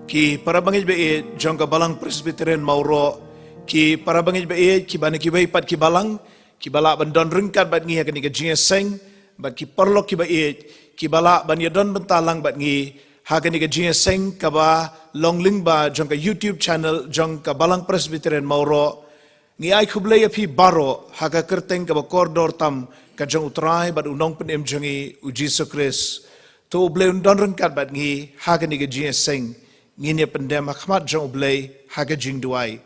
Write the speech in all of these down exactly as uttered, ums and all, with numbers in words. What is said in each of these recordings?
Ki para bangeit ba ïeit jong ka Balang Presbyterian Mawroh, ki para bangeit ba ïeit kiba na kiwei pat ki balang, kiba lah ban don ryngkat bad ngi ha kane ka jingïaseng, bad ki paralok kiba ïeit, kiba lah ban ïadon bynta lang bad ngi ha kane ka jingïaseng kaba long lyngba jong ka YouTube channel jong ka Balang Presbyterian Mawroh. Ngi ai khublei ïa phi baroh ha ka kyrteng kaba kordor tam ka jong U Trai bad U Nongpynim jong ngi U Jisu Khrist. To U Blei un don ryngkat bad ngi ha kane ka jingïaseng. Ngin ïa pyndem ha khmat jong U Blei ha ka jingduwai.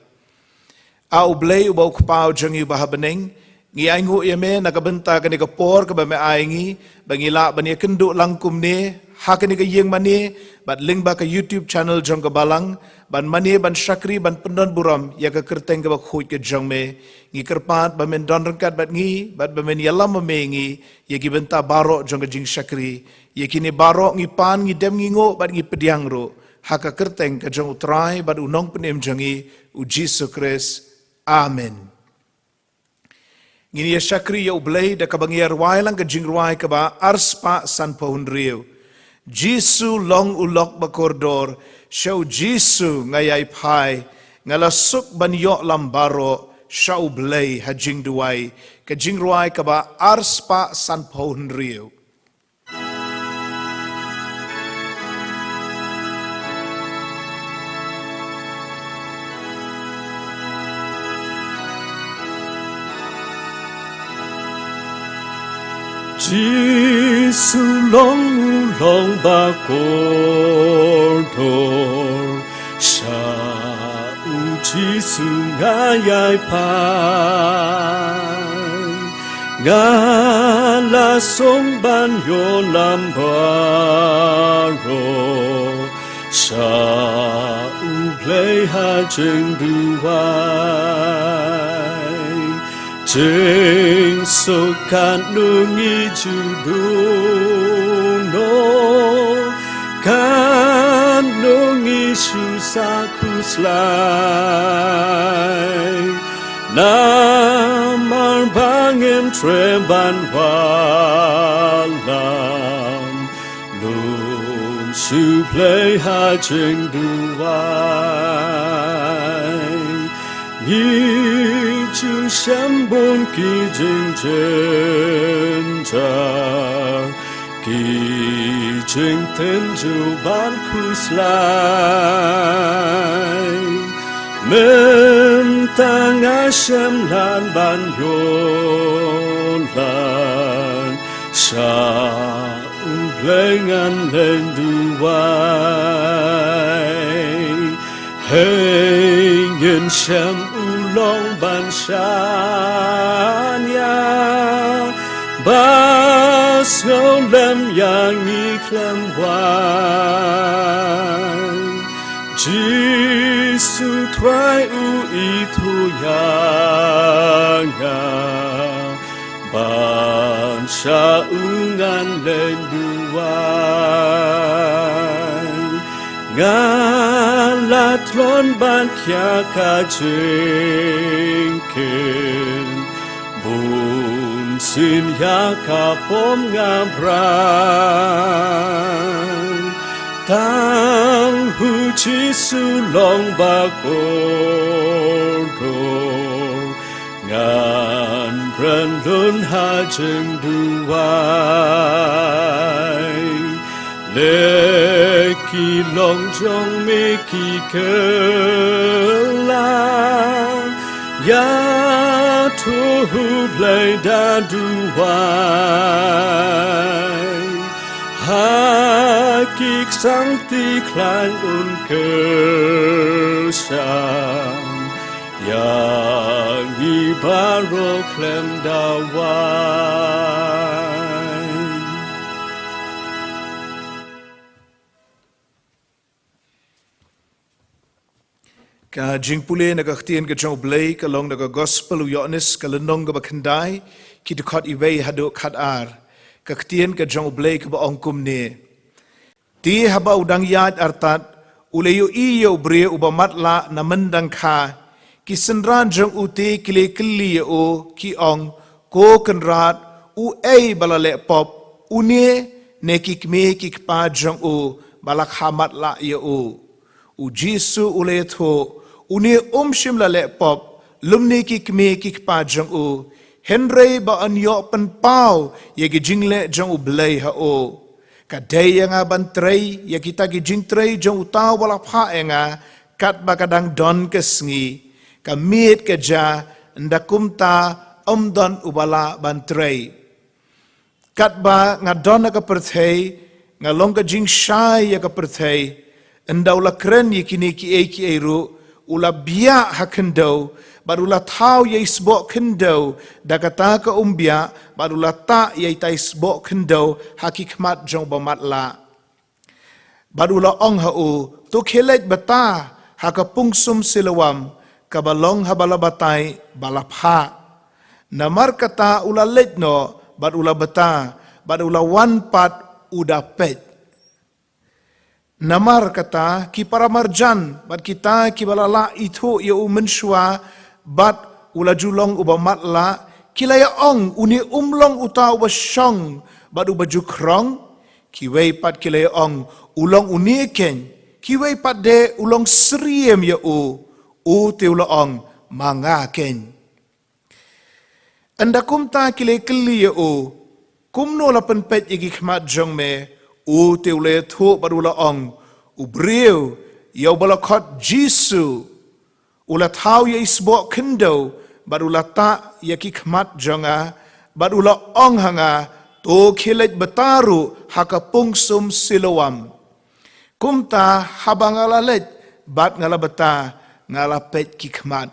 A U Blei uba U Kpa jong ngi uba ha bneng, ngi ainguh ïa me na ka bynta kane ka por kaba me ai ngi ba ngi lah ban ïakynduh lang kumne ha kane ka ïing mane bad lyngba ka YouTube channel jong ka Balang, ban mane ban shakri ban pyndon burom ïa ka kyrteng kaba khuid ka jong me. Ngi kyrpad ba men don ryngkat bad ngi bad ba men ïalam ma me ngi ïa ki bynta baroh jong ka jingshakri. Ïa kine baroh ngi pan, ngi dem, ngi nguh bad ngi pdiang ruh ha ka kyrteng ka jong U Trai bad U Nongpynim jong ngi U Jisu Khrist. Amen. Ngin ïa shakri ïa U Blei da kaba ngi ïa rwai lang ka jingrwai kaba arspah sanphew hynriew. Jisu long u lok ba kordor, sha U Jisu nga ïai phai, nga la suk ban ïoh lam baroh, sha U Blei ha jingduwai. Ka jingrwai kaba arspah sanphew hynriew. Jisu long u lok ba kordor, sha U Jisu nga ïai phai. Nga la suk ban ïoh lam baroh, sha U Blei ha jingduwai. Jingsuk katno ngi ju duh noh, katno ngi shu sah khuslai. Namar ba ngim treh ban wallam, lum sha U Blei ha jingduwai. Ngi ju shem bun ki jingjynjar, ki jingtynjuh ban khuslai. Mynta nga shem lad ban ïoh lang, sha U Blei ngan leit duwai. Hei ngin shem u long ban shaniah, ba sngewlem ïa ngi khlem wai. Jisu Trai u ithuh ïa nga, ban sha u ngan leit duwai. Nga la tlot ban khia ka jingkit, bunsien ïa ka pop nga brang. Tang U Jisu long ba kordor, ngan kren lun ha jingduwai. Leh ki long jong me ki kylla, ïathuh U Blei da duwai. Ha ki ksangti khlaiñ un kyrshan, ïa ngi baroh khlem da wai. Ka jingpule na ka ktien ka jong U Blei ka long na ka Gospel u Ïoannis, ka lynnong kaba khyndai, ki dkhot iwei haduh khatar. Ka ktien ka jong U Blei kaba ong kumne: Te haba u dang ïaid artat, u la ïohi ïa u briew uba matlah na myndang kha. Ki synran jong u te ki la kylli ïa u, ki ong, Ko kynrad, uei ba la leh pop, une ne ki kmie ki kpa jong u, ba la kha matlah ïa u? U Jisu u la ïathuh, une um shym la leh pop, lymne ki kmie ki kpa jong u, hynrei ba yn ïoh pynpaw ïa ki jingleh jong U Blei ha u. Ka dei ïa nga ban trei ïa kita ki jingtrei jong uta uba la phah ïa nga, katba ka dang don ka sngi. Ka miet ka jia, ynda kumta ym don uba lah ban trei. Katba nga don ha ka pyrthei, nga long ka jingshai ïa ka pyrthei. Ynda u la kren ïa kine kiei kiei ruh, u la biah ha khyndew, bad u la thaw ïa i sboh khyndew da kata ka umbiah, bad u la tah ïa itai i sboh khyndew ha ki khmat jong uba matlah. Bad u la ong ha u, to khie leit bata ha ka pungsum Siloam, kaba long ha ba la batai ba la phah. Namar kata u la leit noh, bad u la bata, bad u la wan pat u da peit. Namar kata ki paramarjan, bad kita kiba la lah ithuh ïa u mynshuwa, bad u la ju long uba matlah, ki la ïa ong, une um long uta uba shong, bad uba ju khrong. Kiwei pat ki la ïa ong, u long une keiñ. Kiwei pat de u long syriem ïa u. U te u la ong, ma nga keiñ. Ynda kumta ki la ïa kylli ïa u, kumno la pynpeit ïa ki khmat jong me? U te u la ïathuh bad u la ong, u briew ïa uba la khot Jisu. U la thaw ïa i sboh khyndew, bad u la tah ïa ki khmat jong nga, bad u la ong ha nga, to khie leit bata ruh ha ka pungsum Siloam. Kumta haba nga la leit, bad nga la bata, nga la peit ki khmat.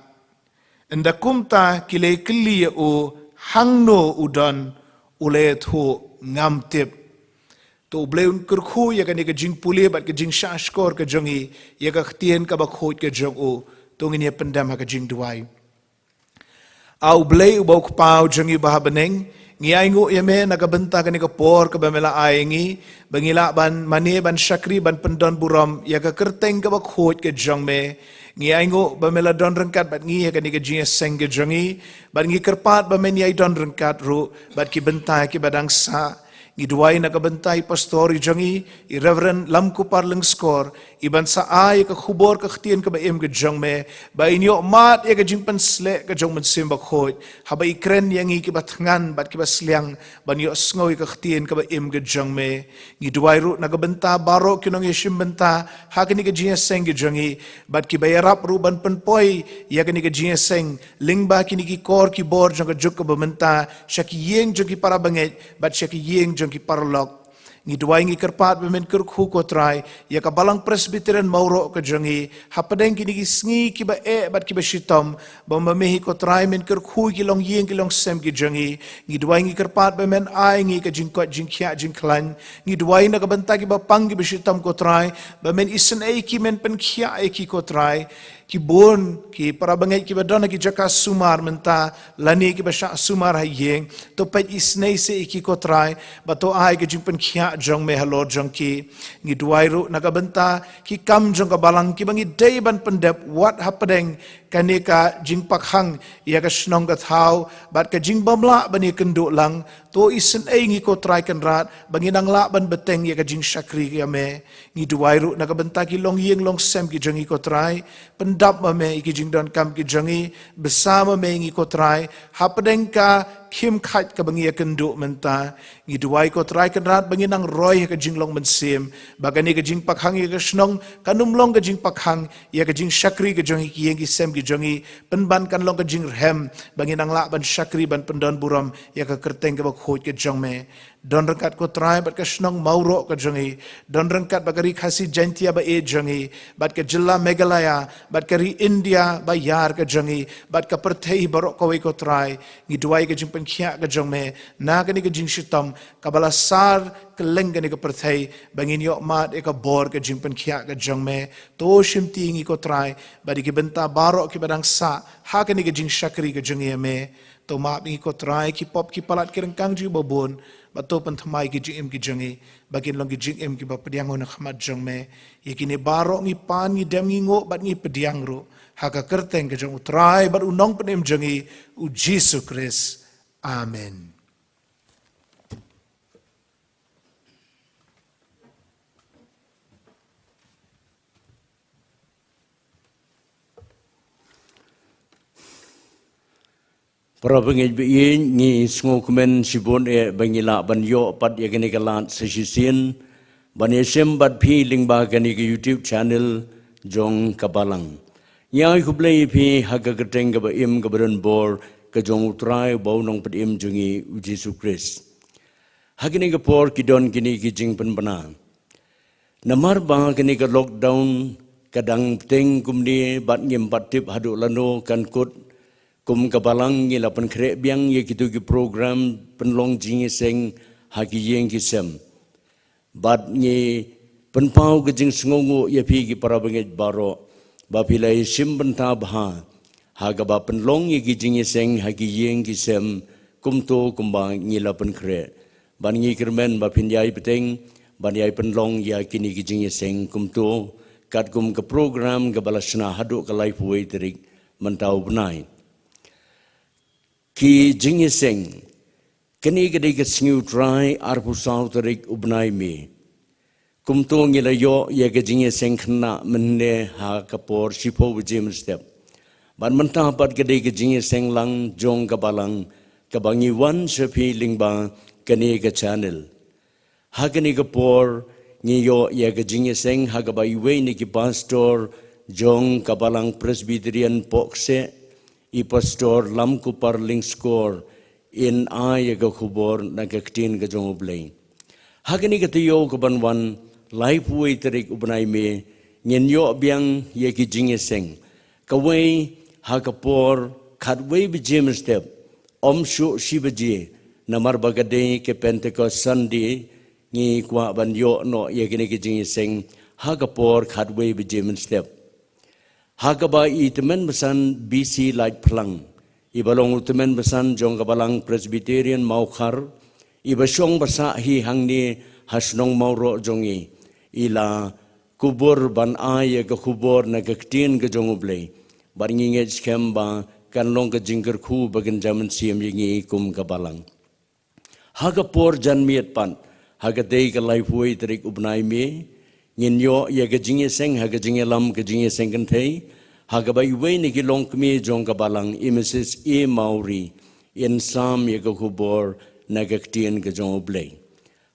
Ynda kumta ki la ïa kylli ïa u, hangno u don? U la ïathuh, ngam tip. To U Blei un kyrkhu ïa kane ka jingpule bad ka jingshahshkor ka jong ngi, ïa ka ktien kaba khuid ka jong u. To ngin ïa pyndem ha ka jingduwai. A U Blei uba u Kpa u jong ngi uba ha bneng, ngi ainguh ïa me na ka bynta kane ka por kaba me la ai ngi, ba ngi lah ban mane ban shakri ban pyndon burom ïa ka kyrteng kaba khuid ka jong me. Ngi ainguh ba me la don ryngkat bad ngi ha kane ka jingïaseng ka jong ngi, bad ngi kyrpad ba men ïai don ryngkat ruh bad ki bynta kiba dang sah. Ngi duwai na ka bynta i pastor i jong ngi, i Reverend Lamkupar Lyngskor, i ban sa ai ka khubor ka ktien kaba im ka jong me, ba in ïoh mad ïa ka jingpynsleh ka jong u Mynsiem Bakhuid, haba i kren ïa ngi kiba thngan bad kiba sliang, ban ïoh sngew ïa ka ktien kaba im ka jong me. Ngi duwai ruh na ka bynta baroh ki nongïashim bynta ha kane ka jingïaseng ka jong ngi, bad kiba ïarap ruh ban pynpoi ïa kane ka jingïaseng, lyngba kine ki kor ki bor jong ka juk kaba mynta, sha ki ïing jong ki para bangeit, bad sha ki ïing jong ki paralok. Ngi duwai ngi kyrpad ba men kyrkhu ko Trai, ïa ka Balang Presbyterian Mawroh ka jong ngi, hapdeng kine ki sngi kiba eh bad kiba shitom, ba ma me hi ko Trai men kyrkhu ïa ki longïing ki longsem ki jong ngi. Ngi duwai ngi kyrpad ba men ai ngi ka jingkoit jingkhiah jingkhlaiñ. Ngi duwai na ka bynta kiba pang kiba shitom ko Trai, ba men isynei ïa ki, men pynkhiah ïa ki ko Trai. Ki bun ki para bangeit kiba don ha ki jaka sumar mynta, lane kiba shah sumar ha ïing, to peit isynei seh ïa ki ko Trai, bad to ai ka jingpynkhiah jong me halor jong ki. Ngi duwai ruh na ka bynta ki kam jong ka Balang kiba ngi dei ban pyndep wat hapdeng kane ka jingpakhang ïa ka shnong ka thaw, bad ka jingbymlah ban ïakynduh lang, to isynei ngi ko Trai Kynrad, ba ngin nang lah ban bteng ïa ka jingshakri ïa me. Ngi duwai ruh na ka bynta ki longïing longsem ki jong ngi ko Trai, pyndap ma me ïa ki jingdonkam ki jong ngi, bsa ma me ngi ko Trai, hapdeng ka khim khat kaba ngi ïakynduh mynta. Ngi duwai ko Trai Kynrad ba ngin nang roi ha ka jinglong mynsiem, ba kane ka jingpakhang ïa ka shnong, kan ym long ka jingpakhang ïa ka jingshakri ka jong ngi ki ïing ki sem ki jong ngi, pynban kan long ka jingrhem, ba ngin nang lah ban shakri ban pyndon burom ïa ka kyrteng kaba khuid ka jong me. Don ryngkat ko Trai bad ka shnong Mawroh ka jong ngi, don ryngkat bad ka Ri Khasi Jaintia ba ïeit jong ngi, bad ka jylla Meghalaya, bad ka ri India ba ïar ka jong ngi, bad ka pyrthei baroh kawei ko Trai. Ngi duwai ka jingpynkhiah ka jong me na kane ka jingshitom kaba la sar kylleng kane ka pyrthei, ba ngin ïoh mad ïa ka bor ka jingpynkhiah ka jong me. To shimti ngi ko Trai bad ïa ki bynta baroh kiba dang sah ha kane ka jingshakri ka jong ngi ïa me. To map ngi ko Trai ki pop ki palat ki ryngkang jong ngi babun, bad to pynthymmai ki jingim ki jong ngi, ba kin long ki jingim kiba pdiang na khmat jong me. Ïa kine baroh ngi pan, ngi dem, ngi nguh bad ngi pdiang ruh ha ka kyrteng ka jong u Trai bad u Nongpynim jong ngi, u Jisu Khrist. Amen. Para bangeit ba ïeit, ngi sngewkmen shibun eh ba ngi lah ban ïoh pat ïa kane ka lad sa shisien ban ïashem bad phi lyngba kane ka YouTube channel jong ka Balang. Ngi ai khublei ïa phi ha ka kyrteng kaba im kaba don bor ka jong U Trai bad U Nongpynim jong ngi U Jisu Khrist. Ha kane ka por ki don kine ki jingpynbna. Namar ba kane ka lockdown ka dang bteng kumne bad ngim pat tip haduh lano kan kut, kum ka Balang ngi la pynkhreh biang ïa kito ki program pynlong jingïaseng ha ki ïing ki sem. Bad ngi pynpaw ka jingsngewnguh ïa phi ki para bangeit baroh ba phi la ïashim bynta bha ha kaba pynlong ïa ki jingïaseng ha ki ïing ki sem kumto kumba ngi la pynkhreh. Bad ngi kyrmen ba phin ïai bteng ban ïai pynlong ïa kine ki jingïaseng kumto katkum ka program kaba la shna haduh ka laiphew wei tarik mynta u bnai. Ki jingïaseng. Kane ka dei ka Sngi U Trai, arphew saw tarik u bnai May. Kumto ngi la ïoh ïa ka jingïaseng khynnah mynne ha ka por shiphew baje mynstep. Bad mynta pat ka dei ka jingïaseng lang jong ka Balang kaba ngi wan sha phi lyngba kane ka channel. Ha kane ka por ngi ïoh ïa ka jingïaseng ha kaba iwei na ki pastor jong ka Balang Presbyterian Pohkseh, i Pastor Lamkupar Lyngskor, in ai ïa ka khubor na ka ktien ka jong U Blei. Ha kane ka taïew kaban wan, laiphew wei tarik u bnai May, ngin ïoh biang ïa ki jingïaseng. Kawei ha ka por khatwei baje mynstep, ym shuh shi baje, namar ba ka dei ka Pentecost Sunday, ngi kwah ban ïoh noh ïa kine ki jingïaseng ha ka por khatwei baje mynstep. Ha kaba i Tymmen Basan B C Laitphlang, iba long u Tymmen Basan jong ka Balang Presbyterian Mawkhar, iba shong ba sah hi hangne ha shnong Mawroh jong i, i la kubur ban ai ïa ka khubor na ka ktien ka jong U Blei. Bad ngi ngeit skhem ba kan long ka jingkyrkhu ba kynja mynsiem ïa ngi kum ka Balang. Ha ka por janmiet pat, ha katei ka laiphew wei tarik u bnai May, ngin ïoh ïa ka jingïaseng ha ka jingïalam ka jingïaseng kynthei ha kaba iwei na ki longkmie jong ka Balang, i Missus A Mawrie, in sam ïa ka khubor na ka ktien ka jong U Blei.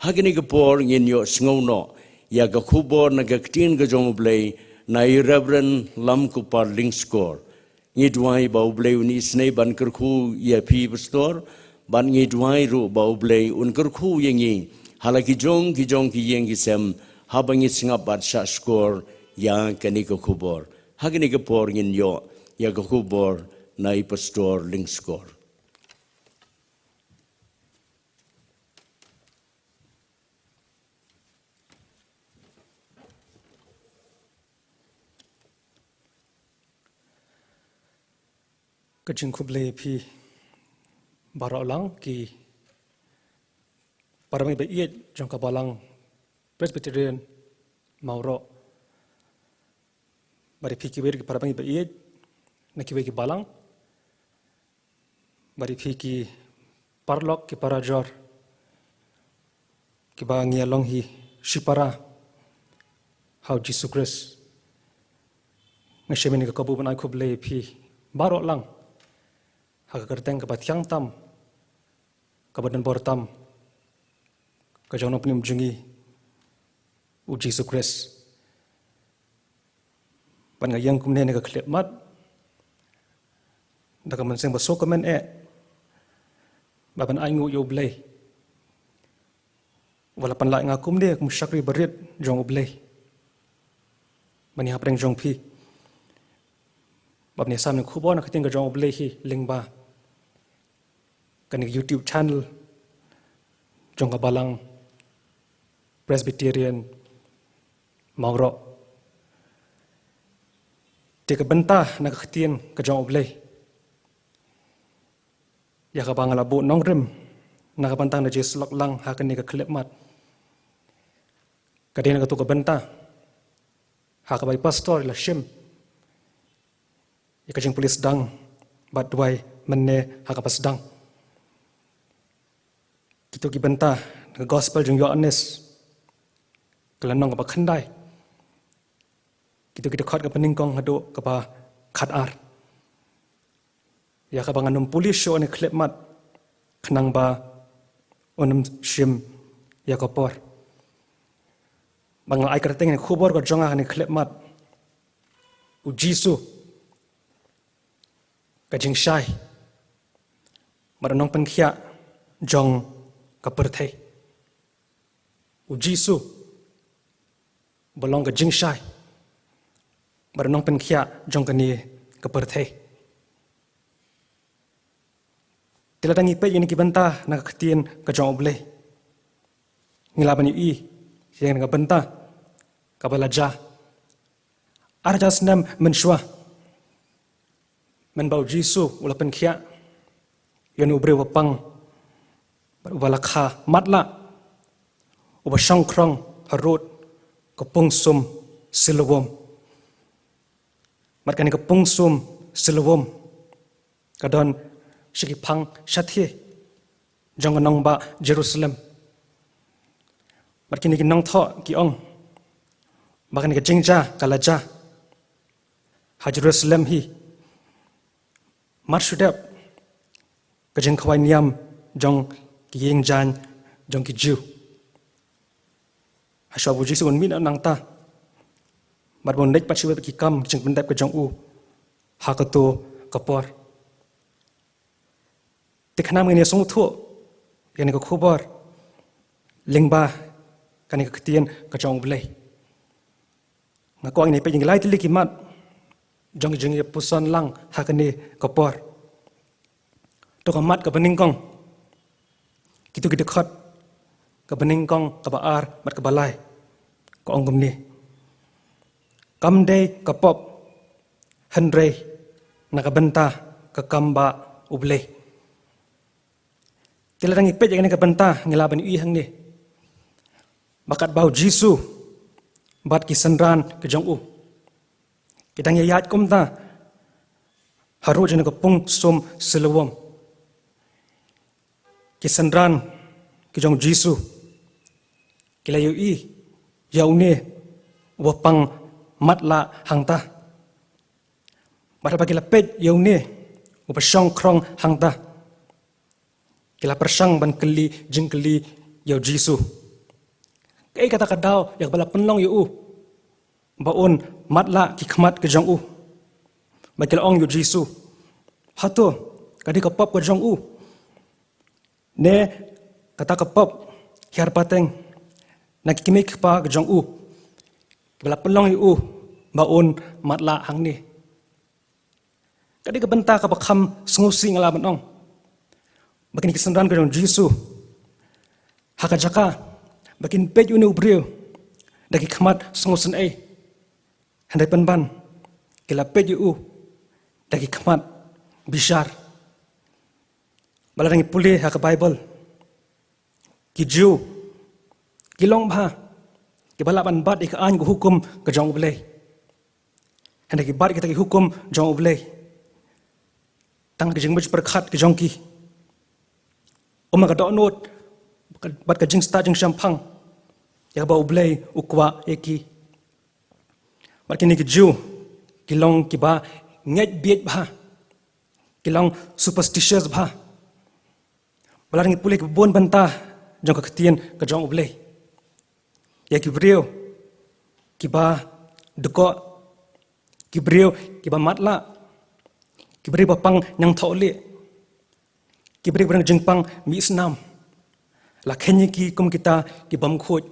Ha kane ka por ngin ïoh sngew noh ïa ka khubor na ka ktien ka jong U Blei na i Reverend Lamkupar Lyngskor. Ngi duwai ba U Blei un isynei ban kyrkhu ïa phi Pastor, bad ngi duwai ruh ba U Blei un kyrkhu ïa ngi ha la ki jong ki jong ki ïing ki sem, haba ngi sngap bad shah shkor ïa kane ka khubor. Ha kane ka por ngin ïoh ïa ka khubor na i Pastor Lyngskor. Ka jingkhublei ïa phi baroh lang ki para bangeit ba ïeit jong ka Balang Presbyterian Mawroh. Bad ïa phi kiwei ki para bangeit ba ïeit na kiwei ki balang. Bad ïa phi ki paralok ki parajor kiba ngi ïa long hi shipara ha u Jisu Khrist. Nga shim ïa kane ka kabu ban ai khublei ïa phi baroh lang ha ka kyrteng kaba thiang tam, kaba donbor tam ka jong u Nongpynim jong ngi u Jisu Khrist. Bad nga ïeng kumne na ka khyllipmat da ka mynsiem ba sngewkmen eh ba ban ainguh ïa U Blei uba la pynlait ïa nga kumne kum u shakri barit jong U Blei ban ïeng hapdeng jong phi, ban ïasam ïa ka khubor na ka ktien ka jong U Blei hi lyngba kane ka YouTube channel jong ka Balang Presbyterian Mawroh. Te ka bynta na ka ktien ka jong U Blei ïa kaba nga la buh nongrim na ka bynta na ka jingïasyllok lang ha kane ka khyllipmat ka dei na kato ka bynta ha kaba i Pastor i la shim ïa ka jingpule sdang bad duwai mynne ha kaba sdang. Kito ki bynta na ka Gospel jong u Ïoannis ka lynnong kaba khyndai, kito ki dkhot kaba nyngkong haduh kaba khatar. ïa kaba ngan ym pule shuh ïa kane ka khyllipmat, khnang ba un ym shim ïa ka por. Ba ngan ai kyrteng ïa kane ka khubor ka jong nga ha kane ka khyllipmat: U Jisu, ka jingshai bad u nongpynkhiah jong ka pyrthei. U Jisu ba long ka jingshai bad u nongpynkhiah jong kane ka pyrthei. Te lada ngi peit ïa kine ki bynta na ka ktien ka jong U Blei, ngi lah ban ïohi ïa kane ka bynta kaba la jia. Ar hajar snem mynshuwa, mynba U Jisu u la pynkhiah ïa une u briew ba pang bad uba la kha matlah, uba shongkhrong harud ka pungsum Siloam. Bad kane ka pungsum Siloam ka don sha ki phang shathie jong ka nongbah Jerusalem. Bad kine ki nongthoh ki ong ba kane ka jingjia ka la jia ha Jerusalem hi, mar shu dep ka jingkhawai niam jong ki ïing jaiñ jong ki Jiw, ha shuwa ba U Jisu un mih noh nangta bad ba un leit pat sha kiwei pat ki kam, ki jingpyndep ka jong u ha kato ka por. Te khnang ba ngin ïa sngewthuh ïa kane ka khubor lyngba kane ka ktien ka jong U Blei, nga kwah ngin ïa peit ïa ki lai tylli ki mat jong ki jingïapuson lang ha kane ka por. To ka mat kaba nyngkong, kito ki dkhot, kaba nyngkong, kaba ar bad kaba lai, ka ong kumne: Kam dei ka pop, hynrei na ka bynta ka kam ba U Blei. Te lada ngi peit ïa kane ka bynta, ngi lah ban ïohi hangne ba katba U Jisu bad ki synran ki jong u ki dang ïaid kumta harud jong ka pungsum Siloam, ki synran ki jong U Jisu ki la ïohi ïa une uba pang matlah hangta. Bad haba ki la peit ïa une uba shongkhrong hangta, ki la pyrshang ban kylli jingkylli ïa U Jisu: Kaei kata ka daw ïa kaba la pynlong ïa u ba un matlah ki khmat ki jong u? Bad ki la ong ïa U Jisu: Hato ka dei ka pop ka jong u, ne kata ka pop hiar pateng na ki kmie ki kpa ki jong u kiba la pynlong ïa u ba un matlah hangne? Ka dei ka bynta kaba kham sngewsih, nga lah ban ong, ba kine ki synran ki jong U Jisu, ha ka jaka ba kin peit ïa une u briew da ki khmat sngewsynei, hynrei pynban ki la peit ïa u da ki khmat bishar. Ba lada ngi pule ha ka Baibl, ki Jiw ki long bha kiba lah ban bat ïa ka aiñ ka hukum ka jong U Blei. Hynrei ki bat kita ki hukum jong U Blei tang ha ki jingmut jingpyrkhat ki jong ki, ym ha ka dohnud bad ka jingstad jingshemphang ïa kaba U Blei u kwah ïa ki. Bad kine ki Jiw ki long kiba ngeit bieit bha, ki long superstitious bha. Ba lada ngi pule ki bun bynta jong ka ktien ka jong U Blei, ïa ki briew kiba dkoh, ki briew kiba matlah, ki briew ba pang ñiangthohlieh, ki briew ba don jingpang mih snam, la kheiñ ïa ki kum kita ki bym khuid,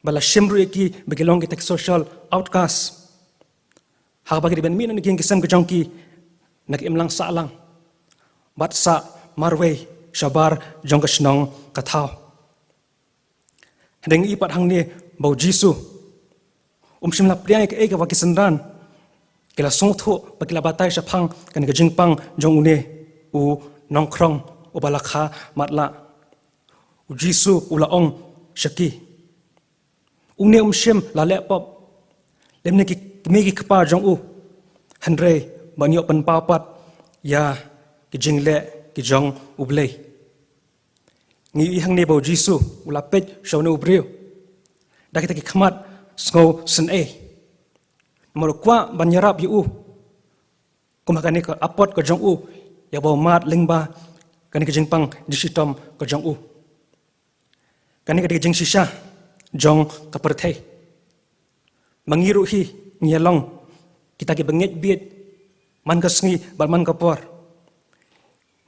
ba la shim ruh ïa ki ba ki long kita ki social outcast, ha kaba ki dei ban mih noh na ki ïing ki sem ki jong ki na ka imlang sahlang bad sah marwei shabar jong ka shnong ka thaw. Hynrei ngi i pat hangne ba U Jisu um shym la pdiang ïa kaei kaba ki synran ki la sngewthuh ba ki la batai shaphang kane ka jingpang jong une u nongkhrong uba la kha matlah. U Jisu u la ong sha ki, une um shym la leh pop lymne ki kmie ki kpa jong u, hynrei ban ïoh pynpaw pat ïa ki jingleh ki jong U Blei. Ngi i hangne ba U Jisu u la peit sha une u briew da kita ki khmat sngewsynei, namar u kwah ban ïarap ïa u. Kum ha kane ka apot ka jong u, ïa ba u mad lyngba kane ka jingpang jingshitom ka jong u. Kane ka dei ka jingshisha jong ka pyrthei. Ma ngi ruh hi ngi ïa long kita ki bangeit bit man ka sngi bad man ka por.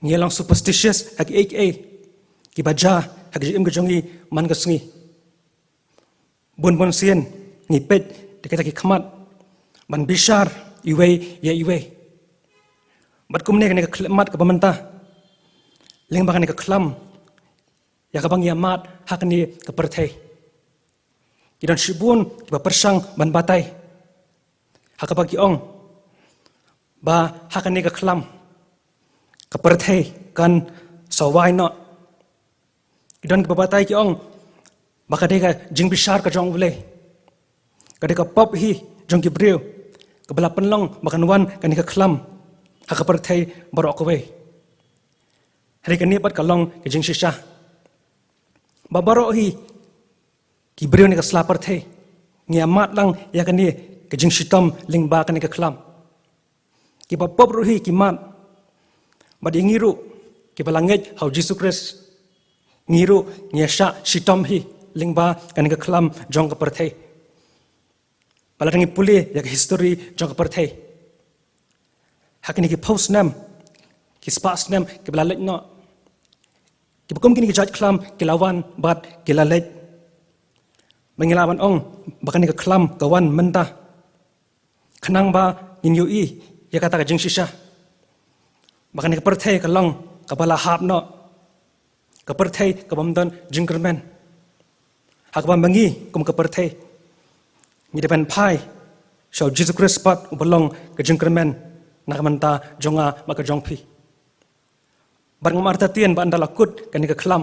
Ngi ïa long superstitious ha kiei kiei kiba jia ha ka jingim ka jong ngi man ka sngi. Bun bun sien ngi peit da kita ki khmat ban bishar iwei ïa iwei. Bad kumne kane ka khyllipmat kaba mynta lyngba kane ka khlam ïa kaba ngi ïa mad ha kane ka pyrthei. Ki don shibun kiba pyrshang ban batai ha kaba ki ong ba ha kane ka khlam ka pyrthei kan sa wai noh. Ki don kiba batai ki ong ba ka dei ka jingbishar ka jong U Blei. Ka dei ka pop hi jong ki briew kaba la pynlong ba kan wan kane ka khlam ha ka pyrthei baroh kawei. Hynrei kane pat ka long ka jingshisha ba baroh hi ki briew ne ka sla pyrthei ngi ïa mad lang ïa kane ka jingshitom lyngba kane ka khlam. Kiba pop ruh hi ki mad. Bad ïa ngi ruh kiba la ngeit ha U Jisu Khrist, ngi ruh ngi ïa shah shitom hi lyngba kane ka khlam jong ka pyrthei. Ba lada ngi pule ïa ka history jong ka pyrthei ha kine ki phew snem ki spah snem kiba la leit noh, kiba kum kine ki jait khlam ki la wan bad ki la leit. Ba ngi lah ban ong ba kane ka khlam ka wan mynta khnang ba ngin ïohi ïa kata ka jingshisha ba kane ka pyrthei ka long kaba la hap noh, ka pyrthei kabym don jingkyrmen. Ha kaba ma ngi kum ka pyrthei ngi dei ban phai sha U Jisu Khrist pat uba long ka jingkyrmen na ka bynta jong nga bad ka jong phi. Bad ngam artatien ba ynda la kut kane ka khlam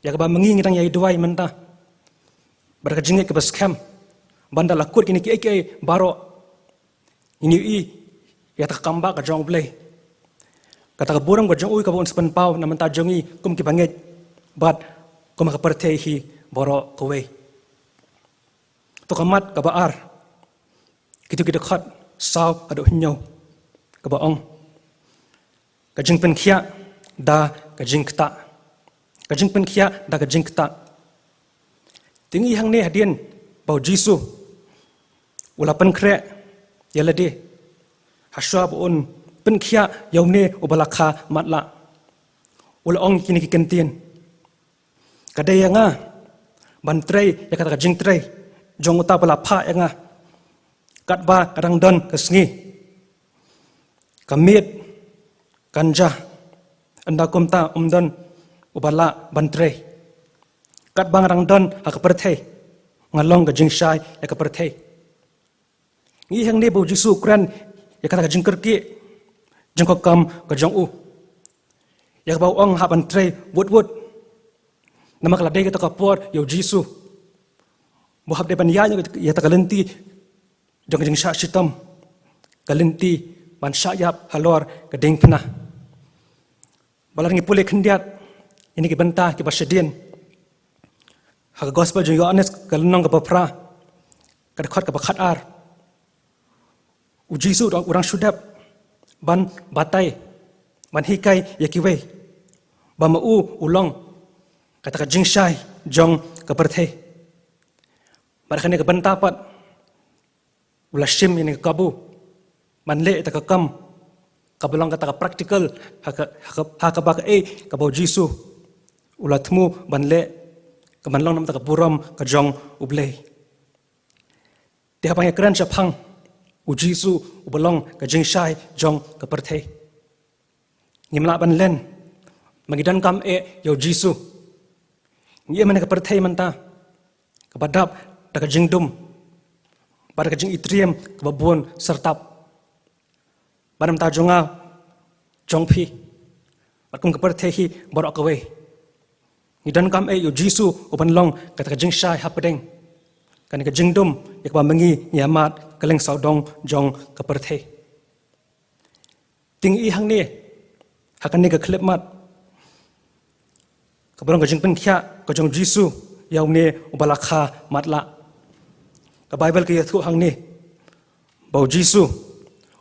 ïa kaba ma ngi ngi dang ïai duwai mynta bad ka jingngeit kaba skhem ba ynda la kut kine kiei kiei baroh ngin ïohi ïa kata ka kam ba ka jong U Blei, kata ka burom ka jong u kaba un sa pynpaw na ka bynta jong ngi kum kiba ngeit bad kum ha ka pyrthei hi baroh kawei. To ka mat kaba ar, kito ki dkhot saw haduh hynñiew kaba ong ka jingpynkhiah da ka jingktah. Ka jingpynkhiah da ka jingktah. Te ngi i hangne hadien ba U Jisu u la pynkhreh ïa lade ha shwa ba un pynkhiah ïa une uba la kha matlah. U la ong kine ki kyntien, ka dei ïa nga ban trei ïa kata ka jingtrei jong uta ba la phah ïa nga. Katba ka dang don ka sngi, ka miet kan jah, ynda kumta um don uba lah ban trei. Katba nga dang don ha ka pyrthei, nga long ka jingshai ïa ka pyrthei. Ngi i hangne ba U Jisu u kren ïa kata ka jingkyrkieh jong ka kam ka jong u, ïa kaba u ong hap ban trei wut wut. Namar ka la dei kata ka por ïa U Jisu ba u hap dei ban ïaid ïa kata ka lynti jong ka jingshah shitom, ka lynti ban shah ïap halor ka diengphna. Ba lada ngi pule khyndiat ïa kine ki bynta kiba shadien ha ka Gospel jong u Ïoannis ka lynnong kaba phra, ka dkhot kaba khatar, U Jisu u dang, u dang shu dep ban batai, ban hikai ïa kiwei ba ma u u long kata ka jingshai jong ka pyrthei. Bad ha kane ka bynta pat u la shim ïa kane ka kabu ban leh ïa ka kam kaba long kata ka practical ha ka, ha ka, ha kaba kaei kaba U Jisu u la thmu ban leh, ka ban long namar ka burom ka jong U Blei. Te haba ngi kren shaphang U Jisu uba long ka jingshai jong ka pyrthei, ngim lah ban len ba ngi donkam eh ïa U Jisu. Ngi im ha ka pyrthei mynta kaba dap da ka jingdum bad da ka jingitriem kaba bun syrtap. Bad na ka bynta jong nga, jong phi bad kum ka pyrthei hi baroh kawei, ngi donkam eh ïa U Jisu u ban long kata ka jingshai hapdeng kane ka jingdum ïa kaba ma ngi ngi ïa mad kylleng sawdong jong ka pyrthei. Te ngi i hangne ha kane ka khyllipmat kaba long ka jingpynkhiah ka jong U Jisu ïa une uba la kha matlah. Ka Baibl ka ïathuh hangne ba U Jisu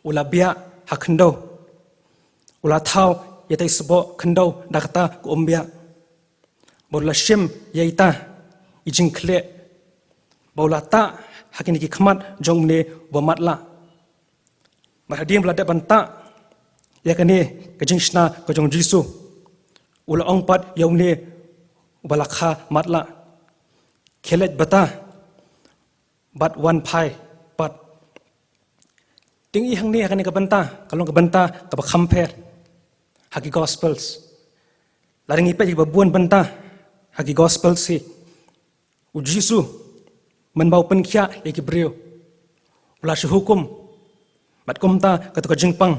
u la biah ha khyndew. U la thaw ïa ita i sboh khyndew da kata ka umbiah. Bad u la shim ïa ita i jingkhleh ba u la tah ha kine ki khmat jong une uba matlah. Bad hadien ba la dep ban tah ïa kane ka jingshna ka jong u Jisu, u la ong pat ïa une uba la kha matlah, khie leit bata bad wan phai pat. Te ngi i hangne ha kane ka bynta ka long ka bynta kaba kham pher ha ki Gospels. Lada ngi peit ïa kiba bun bynta ha ki Gospels hi, u Jisu, mynba u pynkhiah ïa ki briew, u la shu hukum, bad kumta kato ka jingpang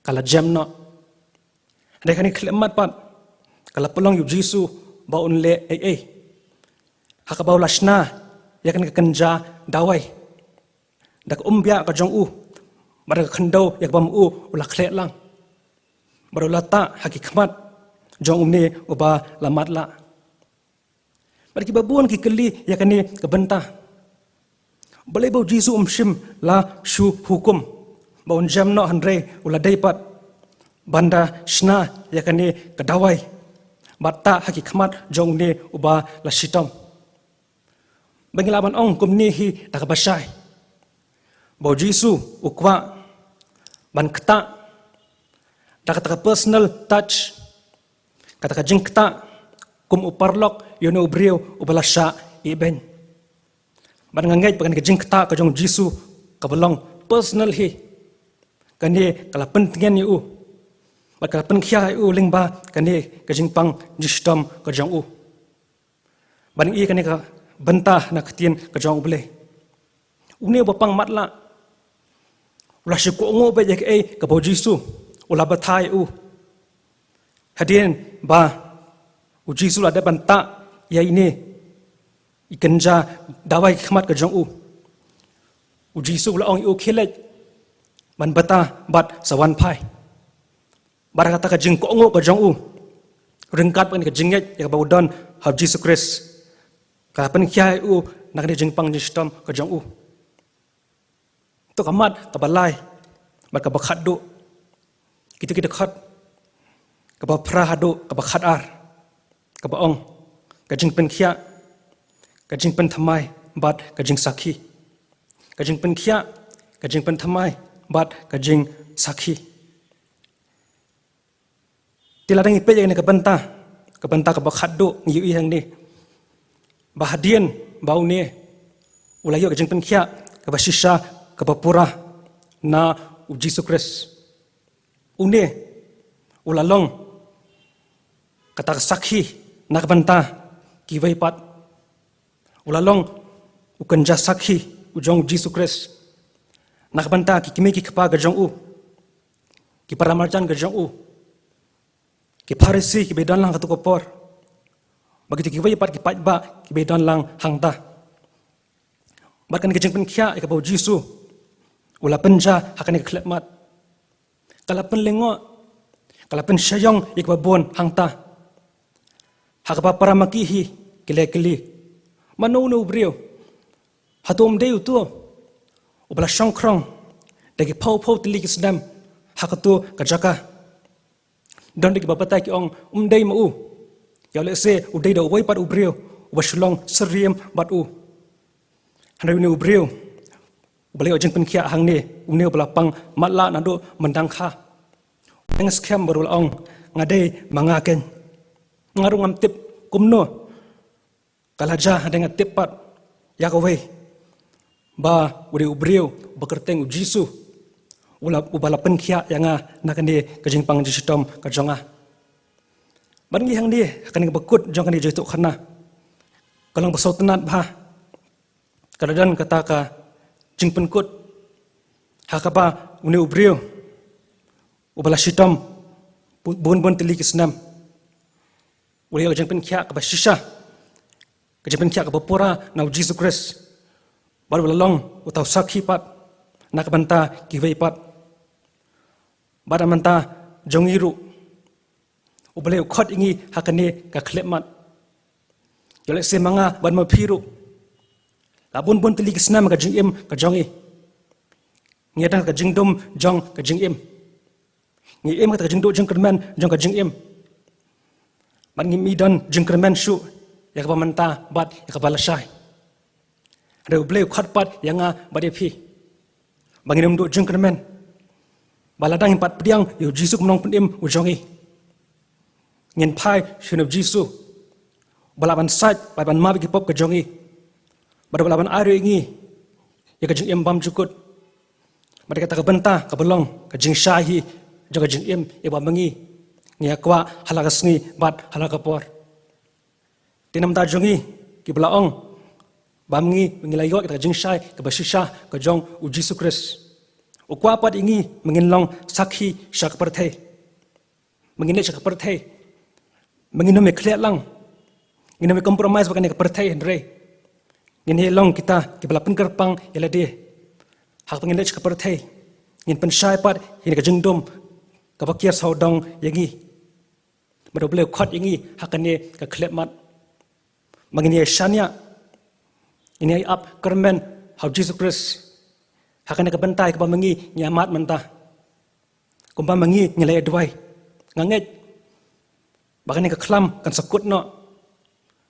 ka la jem noh. Hynrei kane ka khyllipmat pat ka la pynlong ïa u Jisu ba un leh ei ei, ha kaba u la shna ïa kane ka kynja dawai da ka umbiah ka jong u, bad da ka khyndew ïa kaba ma u u la khleh lang, bad u la tah ha ki khmat jong une uba la matlah. Bad kiba bun ki kylli ïa kane ka bynta, balei ba u Jisu um shym la shu hukum ba un jem noh, hynrei u la dei pat ban da shna ïa kane ka dawai bad tah ha ki khmat jong une uba la shitom. Ba ngi lah ban ong kumne hi da kaba shai, ba u Jisu u kwah ban ktah da kata ka personal touch, kata ka jingktah kum u paralok ïa une u briew uba la shah ibeiñ. Bad nga ngeit ba kane ka jingktah ka jong u Jisu kaba long personal hi, kane ka la pyntngen ïa u, bad ka la pynkhiah ïa u lyngba kane ka jingpang jingshitom ka jong u. Bad ngi i kane ka bynta na ka ktien ka jong U Blei. Une uba pang matlah u la shu kohnguh beit ïa kaei kaba u Jisu u la batai ïa u. Hadien ba u Jisu la dep ban tah ïa ine i kynja dawai ki khmat ka jong u, u Jisu u la ong ïa u, khie leit ban bata bad sa wan phai. Bad kata ka jingkohnguh ka jong u ryngkat bad kane ka jingngeit ïa kaba u don ha u Jisu Khrist, ka la pynkhiah ïa u na kane ka jingpang jingshitom ka jong u. To ka mat kaba lai bad kaba khatduh, kito ki dkhot kaba phra haduh kaba khatar, kaba ong, ka jingpynkhiah, ka jingpynthymmai bad ka jingsakhi. Ka jingpynkhiah, ka jingpynthymmai bad ka jingsakhi. Te lada ngi peit ïa kane ka bynta, ka bynta kaba khatduh, ngi ïohi hangne ba hadien ba une u la ïoh ka jingpynkhiah kaba shisha, kaba pura na u Jisu Khrist, une u la long kata ka sakhi na ka bynta kiwei pat. U la long u kynja sakhi u jong u Jisu Khrist na ka bynta ki kmie ki kpa ka jong u, ki para marjan ka jong u, ki Pharisi kiba ïadon lang ha kato ka por, bad kito kiwei pat ki paidbah kiba ïadon lang hangta. Bad kane ka jingpynkhiah ïa kaba u Jisu u la pynjah ha kane ka khyllipmat, ka la pynlyngngoh, ka la pynshai ïa kiba bun hangta. Ha kaba para ma ki hi ki la kylli, mano une u briew? Hato um dei uto uba la shongkhrong da ki phew phew tylli ki snem ha kato ka jaka? Don ruh kiba batai ki ong, um dei ma u. Ïa lehse u dei da uwei pat u briew uba shu long syriem bad u. Hynrei une u briew uba la ïoh jingpynkhiah hangne, une uba la pang matlah naduh mynta kha, u ïeng skhem bad u la ong, nga dei ma nga keiñ. Nga ruh ngam tip kumno ka la jia, hynrei nga tip pat ïa kawei, ba u dei u briew uba kyrteng u Jisu, u la, uba la pynkhiah ïa nga na kane ka jingpang jingshitom ka jong nga. Bad ngi hangne ha kane kaba kut jong kane ka jingïathuhkhana, ka long ba sngewtynnat bha. Ka la don kata ka jingpynkut ha kaba une u briew uba la shitom bun bun tylli ki snem u la ïoh ka jingpynkhiah kaba shisha, ka jingpynkhiah kaba pura na u Jisu Khrist. Bad u la long uta u sakhi pat na ka bynta kiwei pat. Bad na ka bynta jong ngi ruh, U Blei u khot ïa ngi ha kane ka khyllipmat. Ïa lehse ma nga bad ma phi ruh, la bun bun tylli ki snem ka jingim ka jong ngi, Ngi ïadon ka jingdum jong ka jingim. Ngi im ka jingduh jingkyrmen jong ka jingim. Bad ngim don jingkyrmen shuh ïa kaba mynta bad ïa kaba lashai. Hynrei U Blei u khot pat ïa nga bad ïa phi ba ngin ym duh jingkyrmen, ba lada ngin pat pdiang ïa U Jisu kum u nongpynim u jong ngi, ngin phai sha U Jisu, ba lah ban sait, ba lah ban map ïa ki pop ka jong ngi, bad ba lah ban ai ruh ïa ngi ïa ka jingim bymjukut. Bad kata ka bynta kaba long ka jingshai hi jong ka jingim ïa ba ma ngi ngi ïa kwah ha la ka sngi bad ha la ka por. Te na ka bynta jong ngi kiba la ong ba ma ngi ngi la ïoh ïa ka jingshai kaba shisha ka jong U Jisu Khrist, u kwah pat ïa ngi ba ngin long sakhi sha ka pyrthei. Ba ngin leit sha ka pyrthei, ba ngin ym ïa khleh lang, ngin ym ïa compromise bad kane ka pyrthei, hynrei ngin ïa long kita kiba la pynkyrpang ïa lade. Haba ngin leit sha ka pyrthei, ngin pynshai pat ïa ka jingdum kaba kiar sawdong ïa ngi. Bad U Blei u khot ïa ngi ha kane ka khyllipmat ba ngin ïa shaniah, ngin ïa ap kyrmen ha U Jisu Khrist. Ha kane ka bynta kaba ma ngi ngi ïa mad mynta, kumba ma ngi ngi la ïa duwai, nga ngeit ba kane ka khlam kan sa kut noh,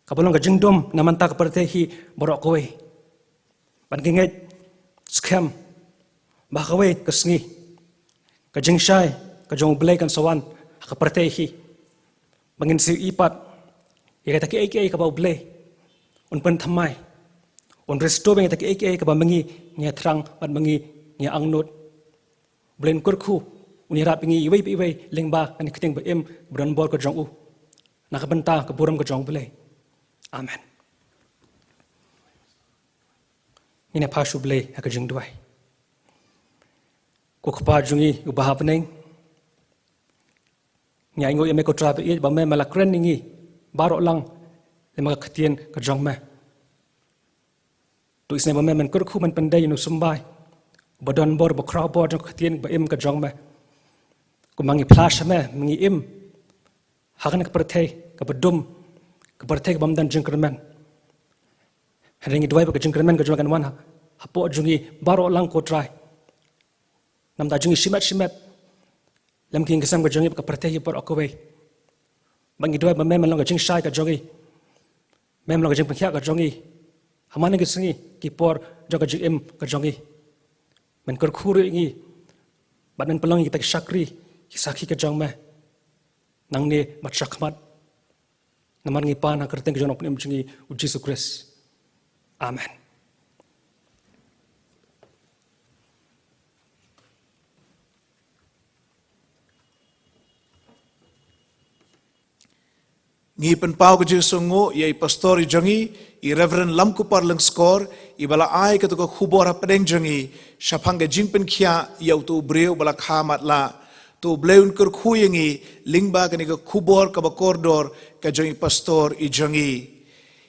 kaba long ka jingdum na ka bynta ka pyrthei hi baroh kawei. Bad ngi ngeit skhem ba ha kawei ka sngi ka jingshai ka jong U Blei kan sa wan ha ka pyrthei hi, ba ngin sa ïohi pat ïa kata kiei kiei kaba U Blei un pynthymmai, un restore ïa kata kiei kiei kaba ma ngi ngi ïa thrang bad ma ngi ngi ïa angnud. U Blei un kyrkhu, un ïarap ïa ngi iwei pa iwei lyngba kane ka ktien ba im ba don bor ka jong u, na ka bynta ka burom ka jong U Blei. Amen. Ngin ïa phai sha U Blei ha ka jingduwai. Ko Kpa jong ngi uba ha bneng, ngi ainguh ïa me ko Trai ba ïeit ba me me la kren ïa ngi baroh lang lyngba ka ktien ka jong me. To isynei ba me men kyrkhu men pyndei ïa u symbai ba don bor, ba khraw bor jong ka ktien ba im ka jong me. Kumba ngi phla sha me, ma ngi im ha kane ka pyrthei kaba dum, ka pyrthei kaba ym don jingkyrmen. Hynrei ngi duwai ba ka jingkyrmen ka jong me kan wan ha, hapoh jong ngi baroh lang ko Trai. Na ka bynta jong ngi shimet shimet, lem ki ïing ki sem ka jong ngi bad ka pyrthei hi baroh kawei. Ba ngi duwai ba me men long ka jingshai ka jong ngi, me men long ka jingpynkhiah ka jong ngi ha man la ki sngi ki por jong ka jingim ka jong ngi. Men kyrkhu ruh ïa ngi bad men pynlong ïa kita ki shakri ki sakhi ka jong me nangne bad shakhmat. Namar ngi pan ha ka kyrteng ka jong u Nongpynim jong ngi u Jisu Khrist. Amen. Ngi pynpaw ka jingsngewnguh ïa i pastor i jong ngi, i Reverend Lamkupar Lyngskor, iba la ai kata ka khubor hapdeng jong ngi shaphang ka jingpynkhiah ïa uto u briew ba la kha matlah. To U Blei un kyrkhu ïa ngi lyngba kane ka khubor kaba kordor ka jong i pastor i jong ngi.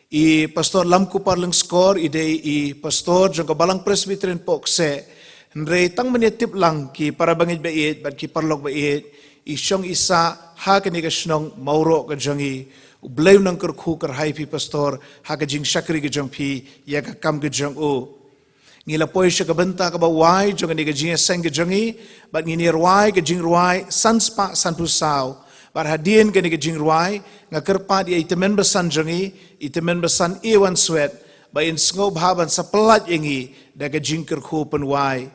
I Pastor Lamkupar Lyngskor i dei i pastor jong ka Balang Presbyterian Pohkseh. Hynrei tang ban ïatip lang ki para bangeit ba ïeit bad ki paralok ba ïeit, i shong i sah ha kane ka shnong Mawroh ka jong ngi. U Blei un nang kyrkhu kyrhai ïa phi pastor ha ka jingshakri ka jong phi ïa ka kam ka jong u. Ngi la poi sha ka bynta kaba wai jong kane ka jingïaseng ka jong ngi, bad ngin ïa rwai ka jingrwai san spah sanphew saw. Bad hadien kane ka jingrwai, nga kyrpad ïa i tymmen basan jong ngi, i tymmen basan Ewan Swet, ba in sngewbha ban sa pyllait ïa ngi da ka jingkyrkhu pynwai.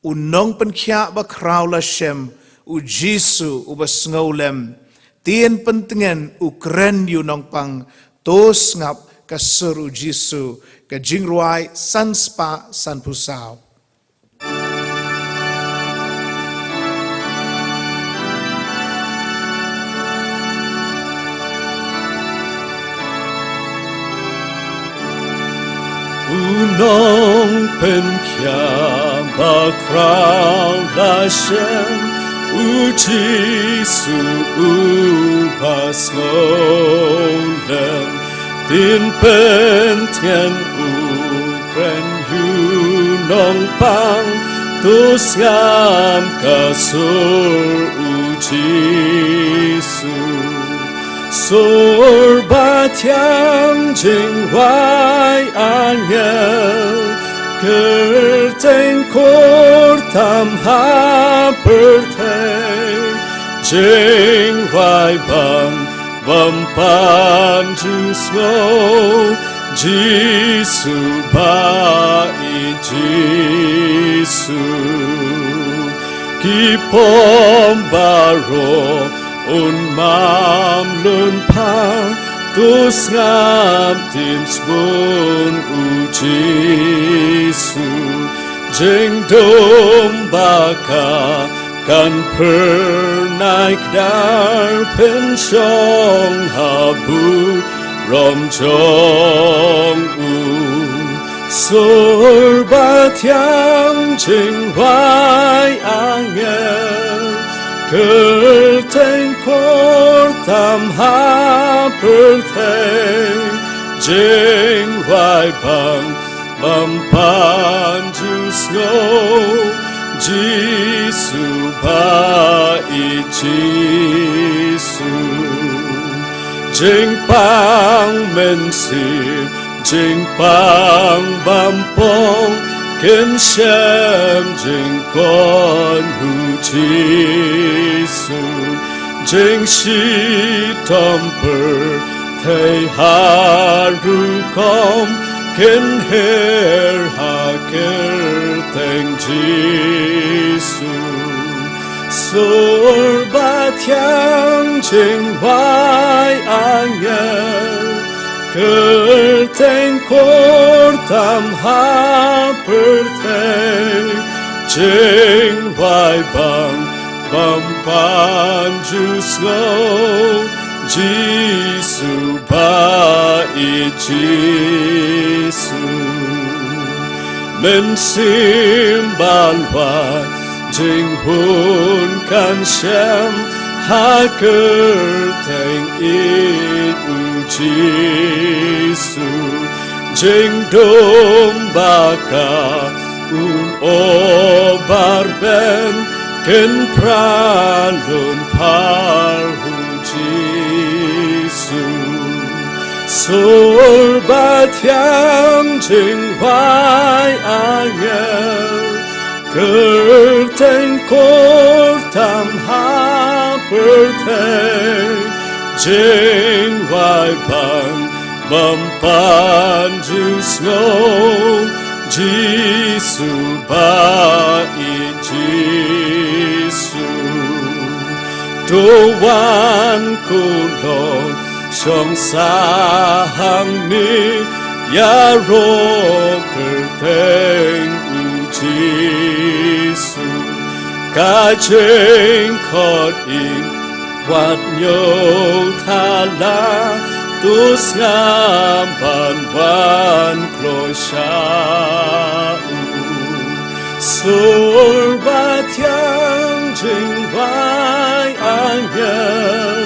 U Nongpynkhiah bakhraw la shem, u Jisu uba sngewlem. Tien pyntngen u kren ïa u nongpang, to sngap ka sur u Jisu, ka jingrwai san spah sanphew saw. U Nongpynkhiah bakhraw la shem, u Jisu uba sngewlem. Tien pyntngen u kren ïa u nongpang, to sngap ka sur u Jisu. Sur ba thiang jingwai angel, Kyrteng kyrtam ha pyrthei, jingwai bang bym pan ju sngew, Jisu ba ïeit Jisu. Ki pom baroh un ym lum phar, to sngap tien sbun u Jisu. Jingdum ba ka kan phyrnai kdar, pynshong ha burom jong u. Sur ba thiang, jingwai angel, kyrteng kyrtam ha pyrthei, jingwai bang bym pan ju sngew, Jisu ba ïeit Jisu. Jingpang mynsiem, jingpang bymhok, kin shem jingkoit u Jisu. Jingshitom pyrthei ha rukom, kin hiar ha kyrteng Jisu. Sur ba thiang, jingwai angel, kyrteng kyrtam ha pyrthei, jingwai bang bym pan ju sngew, Jisu ba ïeit Jisu. Mynsiem ban wad, jinghun kan shem ha kyrteng ïeit u Jisu. Jingdum ba ka un obar ben, kin phra lum phar u Jisu. Sur ba thiang, jingwai angel, kyrteng kyrtam ha pyrthei, jingwai bang bym pan ju sngew, Jisu ba ïeit Jisu. To wan ko lok shong sah hangne, ïaroh kyrteng u Jisu. Ka jingkhot im wat ñiew thala, to sngap ban wan kloi sha u. Sur ba thiang, jingwai angel,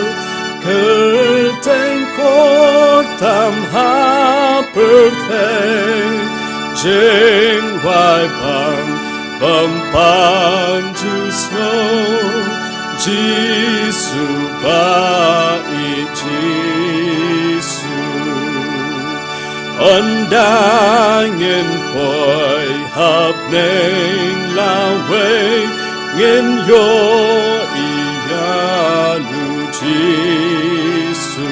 kyrteng kyrtam ha pyrthei, jingwai bang bym pan ju sngew, Jisu ba ïeit Jisu. Ynda ngin poi ha bneng lawei, ngin ïohi ïa u Jisu.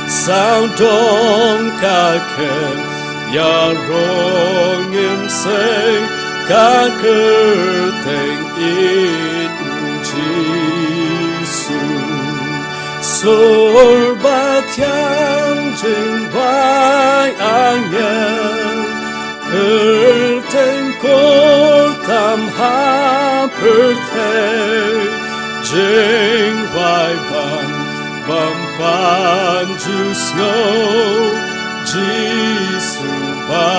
Sawdong ka khein, ïaroh ngin sei, ka kyrteng ïeit u Jisu. Sur ba thiang, jingwai angel, kyrteng kyrtam ha pyrthei, jingwai bang bym pan ju sngew, Jisu ba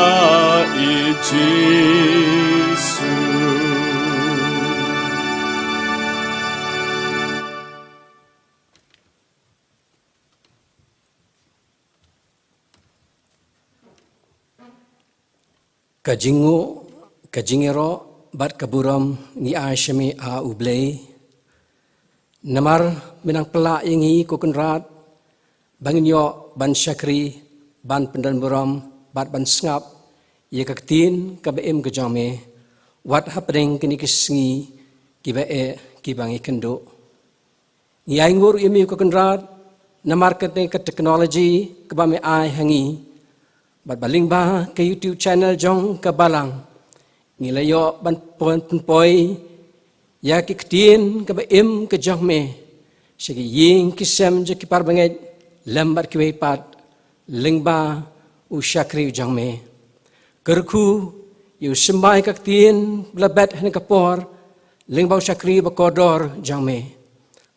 ïeit Jisu. Ka jingnguh, ka jingïaroh bad ka burom ngi ai sha me, A U Blei. Namar me nang pynlah ïa ngi, ko Kynrad, ba ngin ïoh ban shakri, ban pyndonburom bad ban sngap ïa ka ktien kaba im ka jong me, wat hapdeng kine ki sngi kiba eh kiba ngi kynduh. Ngi ainguh ruh ïa me ko Kynrad namar kane ka technology kaba me ai ha ngi, bad ba lyngba ka YouTube channel jong ka Balang ngi la ïoh ban pynpoi ïa ki ktien kaba im ka jong me sha ki ïing ki sem jong ki parabangeit lem bad kiwei pat lyngba u shakri jong me. Kyrkhu ïa u symbai ka ktien ba la bet ha kane ka por lyngba u shakri ba kordor jong me.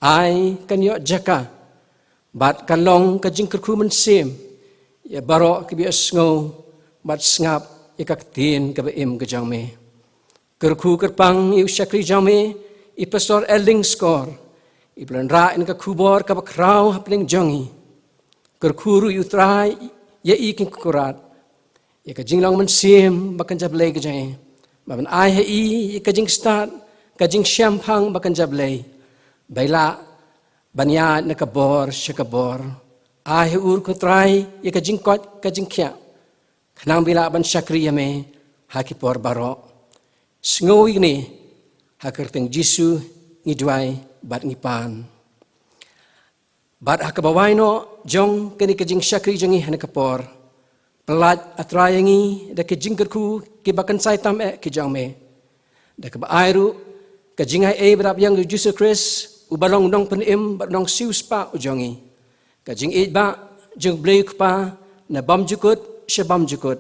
Ai kan ïoh jaka bad kan long ka jingkyrkhu mynsiem ïa baroh kiba ïohsngew bad sngap ïa ka ktien kaba im ka jong me. Kyrkhu kyrpang ïa u shakri jong me, i Pastor Elding Skor, iba la wanrah ïa ka khubor kaba khraw hapdeng jong ngi. Kyrkhu ruh ïa u Trai ïa i Kynrad ïa ka jinglong mynsiem ba kynja Blei ka jong i, ba ban ai ha i ïa ka jingstad, ka jingshemphang ba kynja Blei, ba i lah ban ïaid na ka bor sha ka bor. Ai ha u ruh ko Trai ïa ka jingkoit ka jingkhiah, khnang ba i lah ban shakri ïa me ha ki por baroh. Sngew ïa kane ha ka kyrteng Jisu ngi duwai bad ngi pan. Bad ha kaba wai noh jong kane ka jingshakri jong ngi ha kane ka por, pyllait, A Trai, ïa ngi da ki jingkyrkhu kiba kynsai tam eh ki jong me, da kaba ai ruh ka jingai ei ba dap ïeng jong u Jisu Khrist, uba long u Nongpynim bad u Nongsiewspah u jong ngi, ka jingïeit bah jong u Blei u Kpa na bymjukut sha bymjukut,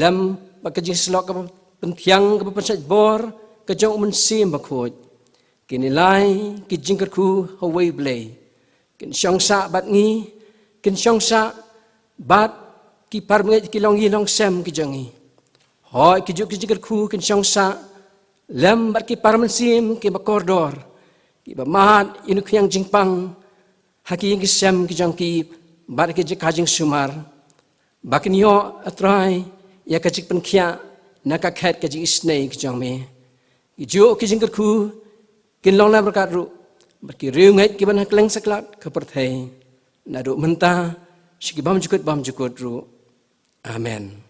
lem bad ka jingsyllok kaba pynthiang kaba pynshait bor ka jong u Mynsiem Bakhuid. Kine lai ki jingkyrkhu ha uwei U Blei kin shong sah bad ngi, kin shong sah bad ki parabangeit, ki longïing longsem ki jong ngi. Hooid, kijuh ki jingkyrkhu kin shong sah lem bad ki paramynsiem kiba kordor, kiba mad ïa u khñiang jingpang ha ki ïing ki sem ki jong ki bad ki jaka jingsumar, ba kin ïoh, A Trai, ïa ka jingpynkhiah na ka khet ka jingisynei ka jong me. Kijuh ki jingkyrkhu kin long lem ryngkat ruh bad ki riewngeit kiba na kylleng satlak ka pyrthei, naduh mynta sha ki bymjukut bymjukut ruh. Amen.